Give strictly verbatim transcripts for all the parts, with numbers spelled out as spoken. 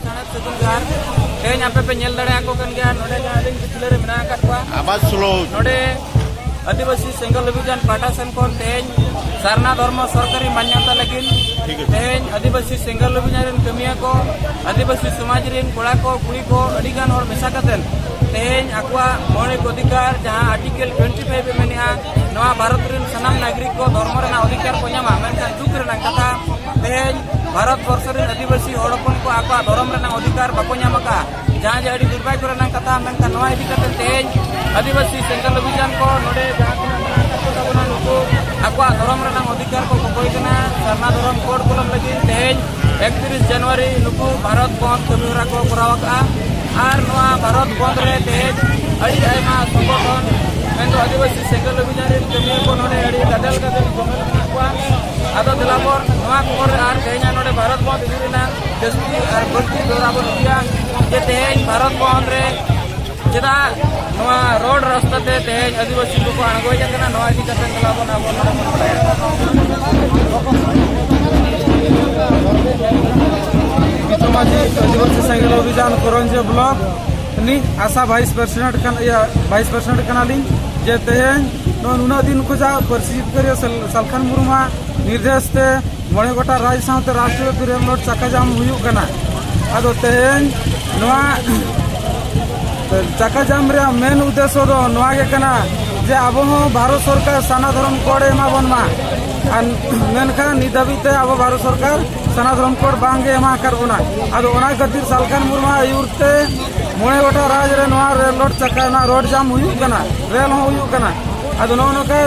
ᱥᱟᱹᱜᱩᱱ ᱡᱚᱦᱟᱨ᱾ ᱛᱮᱦᱮᱧ ᱟᱯᱮ ᱯᱮ ᱧᱮᱞ ᱫᱟᱲᱮᱭᱟᱠᱚ ᱠᱟᱱ ᱜᱮᱭᱟ, ᱱᱚᱰᱮ ᱡᱟᱦᱟᱸ ᱟᱹᱞᱤᱧ ᱯᱤᱪᱷᱞᱟᱹ ᱨᱮ ᱢᱮᱱᱟᱜ ᱟᱠᱟᱫ ᱠᱚᱣᱟ᱾ ᱟᱵᱟᱡ ᱥᱞᱳ᱾ ᱱᱚᱰᱮ ᱟᱹᱫᱤᱵᱟᱹᱥᱤ ᱥᱮᱸᱜᱮᱞ ᱚᱵᱷᱤᱡᱟᱱ ᱯᱟᱦᱴᱟ ᱥᱮᱱ ᱠᱷᱚᱱ ᱛᱮᱦᱮᱧ ᱥᱟᱨᱱᱟ ᱫᱷᱚᱨᱢᱚ ᱥᱚᱨᱠᱟᱨᱤ ᱢᱟᱱᱭᱚᱛᱟ ᱞᱟᱹᱜᱤᱫ ᱴᱷᱤᱠ ᱟᱪᱷᱮ᱾ ᱛᱮᱦᱮᱧ ᱟᱹᱫᱤᱵᱟᱹᱥᱤ ᱥᱮᱸᱜᱮᱞ ᱚᱵᱷᱤᱡᱟᱱ ᱨᱮᱱ ᱠᱟᱹᱢᱤᱭᱟᱹ ᱠᱚ, ᱟᱹᱫᱤᱵᱟᱹᱥᱤ ᱥᱚᱢᱟᱡᱽ ᱨᱮᱱ ᱠᱚᱲᱟ ᱠᱚ, ᱠᱩᱲᱤ ᱠᱚ, ᱟᱹᱰᱤ ᱜᱟᱱ ᱦᱚᱲ ᱢᱮᱥᱟ ᱠᱟᱛᱮ ᱛᱮᱦᱮᱧ ᱟᱠᱚᱣᱟᱜ ᱢᱳᱣᱞᱤᱠ ᱚᱫᱷᱤᱠᱟᱨ, ᱡᱟᱦᱟᱸ ᱟᱨᱴᱤᱠᱮᱞ ᱴᱩᱭᱮᱱᱴᱤ ᱯᱷᱟᱭᱤᱵᱷ ᱮ ᱢᱮᱱᱮᱜᱼᱟ, ᱱᱚᱣᱟ ᱵᱷᱟᱨᱚᱛ ᱨᱮᱱ ᱥᱟᱱᱟᱢ ᱱᱟᱜᱚᱨᱤᱠ ᱠᱚ ᱫᱷᱚᱨᱢᱚ ᱨᱮᱱᱟᱜ ᱚᱫᱷᱤᱠᱟᱨ ᱠᱚ ᱧᱟᱢᱟ, ᱢᱮᱱᱠᱷᱟᱱ ᱫᱩᱠ ᱨᱮᱱᱟᱜ ᱠᱟᱛᱷᱟ, ᱛᱮᱦᱮᱧ ᱵᱷᱟᱨᱚᱛ ᱵᱚᱨᱥᱚ ᱨᱮᱱ ᱟᱹᱫᱤᱵᱟᱹᱥᱤ ᱦᱚᱲ ᱦᱚᱯᱚᱱ ᱠᱚ ᱟᱠᱚᱣᱟᱜ ᱫᱷᱚᱨᱚᱢ ᱨᱮᱱᱟᱜ ᱚᱫᱷᱤᱠᱟᱨ ᱵᱟᱠᱚ ᱧᱟᱢ ᱟᱠᱟᱫᱼᱟ, ᱡᱟᱦᱟᱸ ᱡᱮ ᱟᱹᱰᱤ ᱫᱩᱨᱵᱷᱟᱜᱽᱭᱚ ᱨᱮᱱᱟᱜ ᱠᱟᱛᱷᱟ᱾ ᱢᱮᱱᱠᱷᱟᱱ ᱱᱚᱣᱟ ᱤᱫᱤ ᱠᱟᱛᱮ ᱛᱮᱦᱮᱧ ᱟᱹᱫᱤᱵᱟᱹᱥᱤ ᱥᱮᱸᱜᱮᱞ ᱚᱵᱷᱤᱡᱟᱱ ᱠᱚ ᱱᱚᱰᱮ ᱡᱟᱦᱟᱸ ᱛᱤᱱᱟᱹᱜ ᱢᱮᱱᱟᱜ ᱟᱠᱟᱫ ᱠᱚ ᱛᱟᱵᱚᱱᱟ, ᱱᱩᱠᱩ ᱟᱠᱚᱣᱟᱜ ᱫᱷᱚᱨᱚᱢ ᱨᱮᱱᱟᱜ ᱚᱫᱷᱤᱠᱟᱨ ᱠᱚ ᱠᱚᱠᱚᱭ ᱠᱟᱱᱟ, ᱥᱟᱨᱱᱟ ᱫᱷᱚᱨᱚᱢ ᱠᱳᱰ ᱠᱚᱞᱚᱢ ᱞᱟᱹᱜᱤᱫ ᱛᱮᱦᱮᱧ ᱮᱠᱛᱤᱨᱤᱥ ᱡᱟᱱᱩᱣᱟᱨᱤ ᱱᱩᱠᱩ ᱵᱷᱟᱨᱚᱛ ᱵᱚᱱᱫᱷ ᱠᱟᱹᱢᱤ ᱦᱚᱨᱟ ᱠᱚ ᱠᱚᱨᱟᱣ ᱟᱠᱟᱫᱼᱟ᱾ ᱟᱨ ᱱᱚᱣᱟ ᱵᱷᱟᱨᱚᱛ ᱵᱚᱱᱫᱷ ᱨᱮ ᱛᱮᱦᱮᱧ ᱟᱹᱰᱤ ᱟᱭᱢᱟ ᱥᱚᱝᱜᱚᱴᱷᱚᱱ, ᱢᱮᱱᱫᱚ ᱟᱹᱫᱤᱵᱟᱹᱥᱤ ᱥᱮᱸᱜᱮᱞ ᱚᱵᱷᱤᱡᱟᱱ ᱨᱮᱱ ᱠᱟᱹᱢᱤᱭᱟᱹ ᱠᱚ ᱱᱚᱰᱮ ᱟᱹᱰᱤ ᱜᱟᱫᱮᱞ ᱜᱟᱫᱮᱞ ᱡᱚᱢᱮᱞ ᱢᱮᱱᱟᱜ ᱠᱚᱣᱟ᱾ ᱟᱫᱚ ᱫᱮᱞᱟ ᱵᱚᱱ ᱱᱚᱣᱟ ᱠᱷᱚᱵᱚᱨ ᱨᱮ ᱟᱨ ᱛᱮᱦᱮᱧᱟᱜ ᱱᱚᱰᱮ ᱵᱷᱟᱨᱚᱛ ᱵᱚᱱᱫᱷ ᱤᱫᱤ ᱨᱮᱱᱟᱜ ᱡᱟᱹᱥᱛᱤ ᱟᱨ ᱵᱟᱹᱲᱛᱤ ᱵᱮᱣᱨᱟ ᱵᱚᱱ ᱤᱫᱤᱭᱟ ᱡᱮ ᱛᱮᱦᱮᱧ ᱵᱷᱟᱨᱚᱛ ᱵᱚᱱᱫᱷ ᱨᱮ ᱪᱮᱫᱟᱜ ᱱᱚᱣᱟ ᱨᱳᱰ ᱨᱟᱥᱛᱟ ᱛᱮ ᱛᱮᱦᱮᱧ ᱟᱹᱫᱤᱵᱟᱹᱥᱤ ᱠᱚᱠᱚ ᱟᱬᱜᱚᱭᱮᱫ ᱠᱟᱱᱟ, ᱱᱚᱣᱟ ᱤᱫᱤ ᱠᱟᱛᱮ ᱫᱮᱞᱟ ᱵᱚᱱ ᱟᱵᱚ ᱱᱚᱰᱮ ᱵᱚᱱ ᱵᱟᱲᱟᱭᱟ᱾ ᱢᱟᱹᱡᱷᱤ ᱟᱹᱫᱤᱵᱟᱹᱥᱤ ᱥᱮᱸᱜᱮᱞ ᱚᱵᱷᱤᱡᱟᱱ ᱠᱚᱨᱚᱧᱡᱤᱭᱟᱹ ᱵᱞᱚᱠ ᱨᱤᱱᱤᱡ ᱟᱥᱟ ᱵᱷᱟᱭᱤᱥ ᱯᱨᱮᱥᱤᱰᱮᱱᱴ ᱠᱟᱱ, ᱤᱭᱟᱹ, ᱵᱷᱟᱭᱤᱥ ᱯᱨᱮᱥᱤᱰᱮᱱᱴ ᱠᱟᱱᱟᱞᱤᱧ, ᱡᱮ ᱛᱮᱦᱮᱧ ᱱᱚᱜᱼᱚ ᱱᱩᱱᱟᱹᱜ ᱫᱤᱱ ᱠᱷᱚᱱᱟᱜ ᱯᱟᱹᱨᱥᱤ ᱡᱤᱛᱠᱟᱹᱨᱤᱭᱟᱹ ᱥᱟᱞ-, ᱥᱟᱞᱠᱷᱟᱱ ᱢᱩᱨᱢᱩᱣᱟᱜ ᱱᱤᱨᱫᱮᱥ ᱛᱮ ᱢᱚᱬᱮ ᱜᱚᱴᱟ ᱨᱟᱡᱽ ᱥᱟᱶᱛᱮ ᱨᱟᱥᱴᱨᱤᱭᱚ ᱨᱮᱞ ᱨᱳᱰ ᱪᱟᱠᱟ ᱡᱟᱢ ᱦᱩᱭᱩᱜ ᱠᱟᱱᱟ᱾ ᱟᱫᱚ ᱛᱮᱦᱮᱧ ᱱᱚᱣᱟ ᱪᱟᱠᱟ ᱡᱟᱢ ᱨᱮᱭᱟᱜ ᱢᱮᱱ ᱩᱫᱽᱫᱮᱥᱥᱚ ᱫᱚ ᱱᱚᱣᱟ ᱜᱮ ᱠᱟᱱᱟ ᱡᱮ ᱟᱵᱚ ᱦᱚᱸ ᱵᱷᱟᱨᱚᱛ ᱥᱚᱨᱠᱟᱨ ᱥᱟᱨᱱᱟ ᱫᱷᱚᱨᱚᱢ ᱠᱳᱰ ᱮ ᱮᱢᱟ ᱵᱚᱱ ᱢᱟ᱾ ᱟᱨ ᱢᱮᱱᱠᱷᱟᱱ ᱱᱤᱛ ᱫᱷᱟᱹᱵᱤᱡ ᱛᱮ ᱟᱵᱚ ᱵᱷᱟᱨᱚᱛ ᱥᱚᱨᱠᱟᱨ ᱥᱟᱨᱱᱟ ᱫᱷᱚᱨᱚᱢ ᱠᱳᱰ ᱵᱟᱝ ᱜᱮ ᱮᱢᱟ ᱟᱠᱟᱫ ᱵᱚᱱᱟ᱾ ᱟᱫᱚ ᱚᱱᱟ ᱠᱷᱟᱹᱛᱤᱨ ᱥᱟᱞᱠᱷᱟᱱ ᱢᱩᱨᱢᱩ ᱟᱹᱭᱩᱨ ᱛᱮ ᱢᱚᱬᱮ ᱜᱚᱴᱟ ᱨᱟᱡᱽ ᱨᱮ ᱱᱚᱣᱟ ᱨᱮᱞ ᱨᱳᱰ ᱪᱟᱠᱟ, ᱱᱚᱣᱟ ᱨᱳᱰ ᱡᱟᱢ ᱦᱩᱭᱩᱜ ᱠᱟᱱᱟ, ᱨᱮᱞ ᱦᱚᱸ ᱦᱩᱭᱩᱜ ᱠᱟᱱᱟ᱾ ᱟᱫᱚ ᱱᱚᱜᱼᱚ ᱱᱚᱝᱠᱟ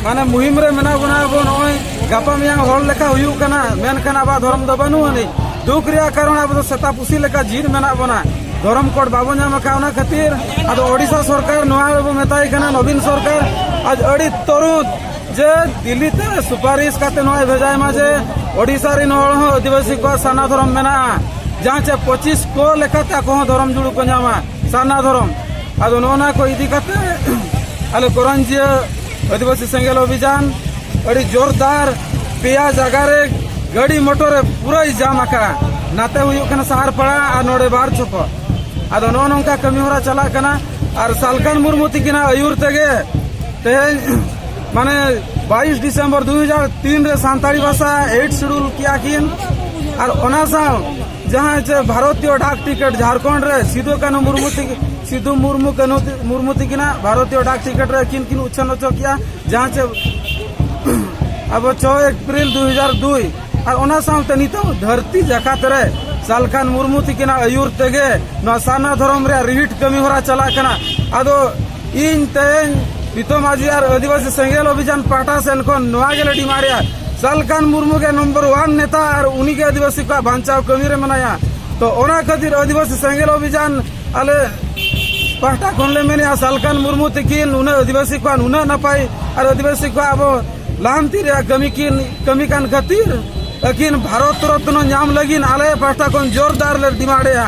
ᱢᱟᱱᱮ ᱢᱩᱦᱤᱢ ᱨᱮ ᱢᱮᱱᱟᱜ ᱵᱚᱱᱟ ᱟᱵᱚ, ᱱᱚᱜᱼᱚᱭ ᱜᱟᱯᱟ ᱢᱮᱭᱟᱝ ᱦᱚᱲ ᱞᱮᱠᱟ ᱦᱩᱭᱩᱜ ᱠᱟᱱᱟ, ᱢᱮᱱᱠᱷᱟᱱ ᱟᱵᱚᱣᱟᱜ ᱫᱷᱚᱨᱚᱢ ᱫᱚ ᱵᱟᱹᱱᱩᱜ ᱟᱹᱱᱤᱡ᱾ ᱫᱩᱠ ᱨᱮᱭᱟᱜ ᱠᱟᱨᱚᱱ ᱟᱵᱚ ᱫᱚ ᱥᱮᱛᱟ ᱯᱩᱥᱤ ᱞᱮᱠᱟ ᱡᱤᱣᱤ ᱢᱮᱱᱟᱜ ᱵᱚᱱᱟ, ᱫᱷᱚᱨᱚᱢ ᱠᱳᱰ ᱵᱟᱵᱚ ᱧᱟᱢ ᱟᱠᱟᱫ᱾ ᱚᱱᱟ ᱠᱷᱟᱹᱛᱤᱨ ᱟᱫᱚ ᱳᱰᱤᱥᱟ ᱥᱚᱨᱠᱟᱨ ᱱᱚᱣᱟ ᱨᱮᱵᱚ ᱢᱮᱛᱟᱭ ᱠᱟᱱᱟ, ᱱᱚᱵᱤᱱ ᱥᱚᱨᱠᱟᱨ ᱟᱡ ᱟᱹᱰᱤ ᱛᱩᱨᱩᱫ ᱡᱮ ᱫᱤᱞᱞᱤ ᱛᱮ ᱥᱩᱯᱟᱨᱤᱥ ᱠᱟᱛᱮ ᱱᱚᱣᱟᱭ ᱵᱷᱮᱡᱟᱭ ᱢᱟ ᱡᱮ ᱳᱰᱤᱥᱟ ᱨᱮᱱ ᱦᱚᱲ ᱦᱚᱸ ᱟᱹᱫᱤᱵᱟᱹᱥᱤ ᱠᱚᱣᱟᱜ ᱥᱟᱨᱱᱟ ᱫᱷᱚᱨᱚᱢ ᱢᱮᱱᱟᱜᱼᱟ, ᱡᱟᱦᱟᱸ ᱪᱮ ᱯᱚᱸᱪᱤᱥ ᱠᱚ ᱞᱮᱠᱟᱛᱮ ᱟᱠᱚ ᱦᱚᱸ ᱫᱷᱚᱨᱚᱢ ᱡᱩᱲᱩ ᱠᱚ ᱧᱟᱢᱟ, ᱥᱟᱨᱱᱟ ᱫᱷᱚᱨᱚᱢ᱾ ᱟᱫᱚ ᱱᱚᱜᱼᱚ ᱱᱚᱣᱟ ᱠᱚ ᱤᱫᱤ ᱠᱟᱛᱮ ᱟᱞᱮ ᱠᱚᱨᱚᱧᱡᱤᱭᱟᱹ ᱟᱹᱫᱤᱵᱟᱹᱥᱤ ᱥᱮᱸᱜᱮᱞ ᱚᱵᱷᱤᱡᱟᱱ ᱟᱹᱰᱤ ᱡᱳᱨᱫᱟᱨ ᱯᱮᱭᱟ ᱡᱟᱭᱜᱟ ᱨᱮ ᱜᱟᱹᱰᱤ ᱢᱚᱴᱚᱨ ᱮ ᱯᱩᱨᱟᱹᱭ ᱡᱟᱢ ᱟᱠᱟᱫᱼᱟ᱾ ᱱᱟᱛᱮ ᱦᱩᱭᱩᱜ ᱠᱟᱱᱟ ᱥᱟᱦᱟᱨᱯᱟᱲᱟ ᱟᱨ ᱱᱚᱰᱮ ᱵᱟᱨ ᱪᱚᱯᱚ᱾ ᱟᱫᱚ ᱱᱚᱜᱼᱚ ᱱᱚᱝᱠᱟ ᱠᱟᱹᱢᱤ ᱦᱚᱨᱟ ᱪᱟᱞᱟᱜ ᱠᱟᱱᱟ᱾ ᱟᱨ ᱥᱟᱞᱠᱷᱟᱱ ᱢᱩᱨᱢᱩ ᱛᱤᱠᱤᱱᱟᱜ ᱟᱹᱭᱩᱨ ᱛᱮᱜᱮ ᱛᱮᱦᱮᱧ ᱢᱟᱱᱮ ᱵᱟᱭᱤᱥ ᱰᱤᱥᱮᱢᱵᱚᱨ ᱫᱩ ᱦᱟᱡᱟᱨ ᱛᱤᱱ ᱨᱮ ᱥᱟᱱᱛᱟᱲᱤ ᱵᱷᱟᱥᱟ ᱮᱭᱤᱴ ᱥᱤᱰᱩᱞ ᱠᱮᱜᱼᱟ ᱠᱤᱱ᱾ ᱟᱨ ᱚᱱᱟ ᱥᱟᱶ ᱡᱟᱦᱟᱸᱭ ᱪᱮ ᱵᱷᱟᱨᱚᱛᱤᱭᱚ ᱰᱟᱠ ᱴᱤᱠᱤᱴ ᱡᱷᱟᱲᱠᱷᱚᱸᱰ ᱨᱮ ᱥᱤᱫᱩ ᱠᱟᱹᱱᱦᱩ ᱢᱩᱨᱢᱩ ᱛᱤᱠᱤ-, ᱥᱤᱫᱩ ᱢᱩᱨᱢᱩ ᱠᱟᱹᱱᱦᱩ ᱛᱤ-, ᱢᱩᱨᱢᱩ ᱛᱤᱠᱤᱱᱟᱜ ᱵᱷᱟᱨᱚᱛᱤᱭᱚ ᱰᱟᱠ ᱴᱤᱠᱤᱴ ᱨᱮ ᱟᱹᱠᱤᱱ ᱠᱤᱱ ᱩᱪᱷᱟᱹᱱ ᱦᱚᱪᱚ ᱠᱮᱜᱼᱟ, ᱡᱟᱦᱟᱸ ᱪᱮ ᱟᱵᱚ ᱪᱷᱚᱭ ᱮᱯᱨᱤᱞ ᱫᱩ ᱦᱟᱡᱟᱨ ᱫᱩᱭ᱾ ᱟᱨ ᱚᱱᱟ ᱥᱟᱶᱛᱮ ᱱᱤᱛᱚᱜ ᱫᱷᱟᱹᱨᱛᱤ ᱡᱟᱠᱟᱛ ᱨᱮ ᱥᱟᱞᱠᱷᱟᱱ ᱢᱩᱨᱢᱩ ᱛᱤᱠᱤᱱᱟᱜ ᱟᱹᱭᱩᱨ ᱛᱮᱜᱮ ᱱᱚᱣᱟ ᱥᱟᱨᱱᱟ ᱫᱷᱚᱨᱚᱢ ᱨᱮᱭᱟᱜ ᱨᱤᱦᱤᱴ ᱠᱟᱹᱢᱤ ᱦᱚᱨᱟ ᱪᱟᱞᱟᱜ ᱠᱟᱱᱟ᱾ ᱟᱫᱚ ᱤᱧ ᱛᱮᱦᱮᱧ ᱱᱤᱛᱚᱜ ᱢᱟᱹᱡᱷᱤ ᱟᱨ ᱟᱹᱫᱤᱵᱟᱹᱥᱤ ᱥᱮᱸᱜᱮᱞ ᱚᱵᱷᱤᱡᱟᱱ ᱯᱟᱦᱴᱟ ᱥᱮᱱ ᱠᱷᱚᱱ ᱱᱚᱣᱟ ᱜᱮᱞᱮ ᱰᱤᱢᱟᱱᱰᱮᱜᱼᱟ, ᱥᱟᱞᱠᱷᱟᱱ ᱢᱩᱨᱢᱩ ᱜᱮ ᱱᱚᱢᱵᱚᱨ ᱚᱣᱟᱱ ᱱᱮᱛᱟ ᱟᱨ ᱩᱱᱤ ᱜᱮ ᱟᱹᱫᱤᱵᱟᱹᱥᱤ ᱠᱚᱣᱟᱜ ᱵᱟᱧᱪᱟᱣ ᱠᱟᱹᱢᱤ ᱨᱮ ᱢᱮᱱᱟᱭᱟ᱾ ᱛᱚ ᱚᱱᱟ ᱠᱷᱟᱹᱛᱤᱨ ᱟᱹᱫᱤᱵᱟᱹᱥᱤ ᱥᱮᱸᱜᱮᱞ ᱚᱵᱷᱤᱡᱟᱱ ᱟᱞᱮ ᱯᱟᱦᱴᱟ ᱠᱷᱚᱱ ᱞᱮ ᱢᱮᱱᱮᱜᱼᱟ, ᱥᱟᱞᱠᱷᱟᱱ ᱢᱩᱨᱢᱩ ᱛᱤᱠᱤᱱ ᱱᱩᱱᱟᱹᱜ ᱟᱹᱫᱤᱵᱟᱹᱥᱤ ᱠᱚᱣᱟᱜ ᱱᱩᱱᱟᱹᱜ ᱱᱟᱯᱟᱭ ᱟᱨ ᱟᱹᱫᱤᱵᱟᱹᱥᱤ ᱠᱚᱣᱟᱜ ᱟᱵᱚ ᱞᱟᱦᱟᱱᱛᱤ ᱨᱮᱭᱟᱜ ᱠᱟᱹᱢᱤ ᱠᱤᱱ ᱠᱟᱹᱢᱤ ᱠᱟᱱ ᱠᱷᱟᱹᱛᱤᱨ ᱟᱹᱠᱤᱱ ᱵᱷᱟᱨᱚᱛ ᱨᱚᱛᱱᱚ ᱧᱟᱢ ᱞᱟᱹᱜᱤᱫ ᱟᱞᱮ ᱯᱟᱦᱴᱟ ᱠᱷᱚᱱ ᱡᱳᱨᱫᱟᱨ ᱞᱮ ᱰᱤᱢᱟᱱᱰᱮᱜᱼᱟ᱾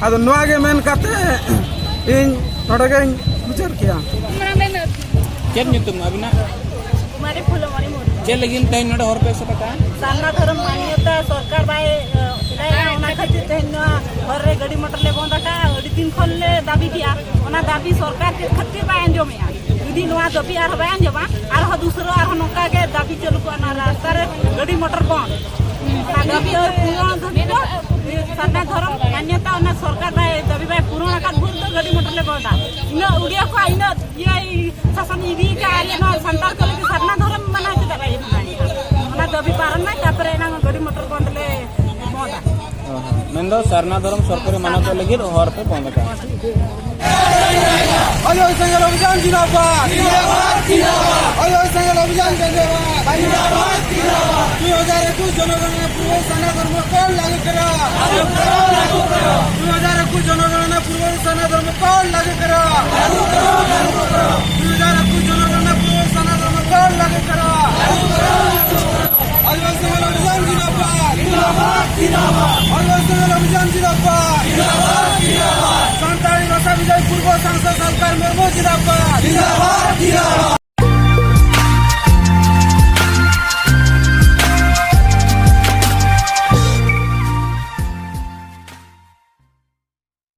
ᱟᱫᱚ ᱱᱚᱣᱟ ᱜᱮ ᱢᱮᱱ ᱠᱟᱛᱮ ᱤᱧ ᱱᱚᱰᱮ ᱜᱮᱧ ᱢᱩᱪᱟᱹᱫ ᱠᱮᱜᱼᱟ᱾ ᱪᱮᱫ ᱧᱩᱛᱩᱢ ᱟᱹᱵᱤᱱᱟᱜ? ᱠᱩᱢᱟᱨᱤ ᱯᱷᱩᱞᱚᱢᱚᱬᱤ ᱢᱩᱨᱢᱩ᱾ ᱪᱮᱫ ᱞᱟᱹᱜᱤᱫ ᱛᱮᱦᱮᱧ ᱱᱚᱰᱮ ᱦᱚᱨ ᱯᱮ ᱮᱥᱮᱫ ᱟᱠᱟᱫᱼᱟ? ᱥᱟᱨᱱᱟ ᱫᱷᱚᱨᱚᱢ ᱢᱟᱱᱭᱚᱛᱟ ᱥᱚᱨᱠᱟᱨ ᱵᱟᱭ, ᱮ, ᱮᱢᱟᱭ ᱠᱟᱱᱟ, ᱚᱱᱟ ᱠᱷᱟᱹᱛᱤᱨ ᱛᱮᱦᱮᱧ ᱱᱚᱣᱟ ᱦᱚᱨ ᱨᱮ ᱜᱟᱹᱰᱤ ᱢᱚᱴᱚᱨ ᱞᱮ ᱵᱚᱱᱫ ᱟᱠᱟᱫᱼᱟ᱾ ᱟᱹᱰᱤ ᱫᱤᱱ ᱠᱷᱚᱱ ᱞᱮ ᱫᱟᱹᱵᱤ ᱠᱮᱜᱼᱟ᱾ ᱚᱱᱟ ᱫᱟᱹᱵᱤ ᱥᱚᱨᱠᱟᱨ ᱪᱮᱫ ᱠᱷᱟᱹᱛᱤᱨ ᱵᱟᱭ ᱟᱸᱡᱚᱢᱮᱜᱼᱟ? ᱡᱩᱫᱤ ᱱᱚᱣᱟ ᱫᱟᱹᱵᱤ ᱟᱨᱦᱚᱸ ᱵᱟᱭ ᱟᱸᱡᱚᱢᱟ, ᱟᱨᱦᱚᱸ ᱫᱩᱥᱨᱟᱹ ᱟᱨᱦᱚᱸ ᱱᱚᱝᱠᱟ ᱜᱮ ᱫᱟᱹᱵᱤ ᱪᱟᱹᱞᱩ ᱠᱚᱜᱼᱟ, ᱱᱚᱣᱟ ᱨᱟᱥᱛᱟ ᱨᱮ ᱜᱟᱹᱰᱤ ᱢᱚᱴᱚᱨ ᱵᱚᱱᱫ᱾ ᱚᱱᱟ ᱫᱟᱹᱵᱤ ᱫᱚ ᱯᱩᱨᱚᱱ ᱫᱷᱟᱹᱵᱤᱡ ᱫᱚ ᱥᱟᱨᱱᱟ ᱫᱷᱚᱨᱚᱢ ᱢᱟᱱᱭᱚᱛᱟ ᱚᱱᱟ ᱥᱚᱨᱠᱟᱨ ᱵᱟᱭ, ᱫᱟᱹᱵᱤ ᱵᱟᱭ ᱯᱩᱨᱚᱱ ᱟᱠᱟᱫ ᱵᱷᱳᱨ ᱫᱚ ᱜᱟᱹᱰᱤ ᱢᱚᱴᱚᱨ ᱞᱮ ᱵᱚᱱᱫᱟ᱾ ᱤᱱᱟᱹᱜ ᱩᱰᱤᱭᱟ ᱠᱚᱣᱟ, ᱤᱱᱟᱹᱜ ᱤᱭᱟᱹ ᱥᱟᱥᱚᱱ ᱤᱫᱤ ᱠᱟᱜᱼᱟ, ᱟᱞᱮ ᱱᱚᱣᱟ ᱥᱟᱱᱛᱟᱲ ᱠᱚ ᱞᱟᱹᱜᱤᱫ ᱥᱟᱨᱱᱟ ᱫᱷᱚᱨᱚᱢ ᱢᱟᱱᱟᱣ ᱪᱮᱫᱟᱜ ᱵᱟᱭ ᱮᱢᱚᱜᱼᱟ? ᱚᱱᱟ ᱫᱟᱹᱵᱤ ᱯᱟᱨᱚᱢ ᱢᱟᱭ, ᱛᱟᱨᱯᱚᱨᱮ ᱮᱱᱟᱝ ᱜᱟᱹᱰᱤ ᱢᱚᱴᱚᱨ ᱵᱚᱱᱫ ᱞᱮ ᱵᱚᱱᱫᱟ᱾ ᱚ ᱦᱚᱸ᱾ ᱢᱮᱱᱫᱚ ᱥᱟᱨᱱᱟ ᱫᱷᱚᱨᱚᱢ ᱥᱚᱨᱠᱟᱨᱤ ᱢᱟᱱᱟᱣ ᱠᱚ ᱞᱟᱹᱜᱤᱫ ᱦᱚᱨ ᱯᱮ ᱵᱚᱱᱫ ᱟᱠᱟᱫᱼᱟ᱾ ᱚᱡᱚᱭ ᱥᱮᱸᱜᱮᱞ ᱚᱵᱷᱤᱡᱟᱱ ᱡᱤᱱᱫᱟᱵᱟᱫ। ᱚᱡᱚᱭ ᱥᱮᱸᱜᱮᱞ ᱚᱵᱷᱤᱡᱟᱱ ᱡᱤᱱᱫᱟᱵᱟᱫ। দুই হাজার একুশ জনগণনা পূর্বে সারনা ধর্ম কোড লাগু করো। দুই হাজার একুশ জনগণনা পূর্বে সারনা ধর্ম কোড লাগু করো। দুই হাজার একুশ জনগণনা পূর্বে সারনা ধর্ম কোড লাগু করো। আদিবাসী সেনা অভিযান জিন্দাবাদ। আদিবাসী সেনা অভিযান জিন্দাবাদ। সান্তাড়ি ভাষা বিজয় পূর্ব সাংসদ সরকার মুর্মু জিন্দাবাদ।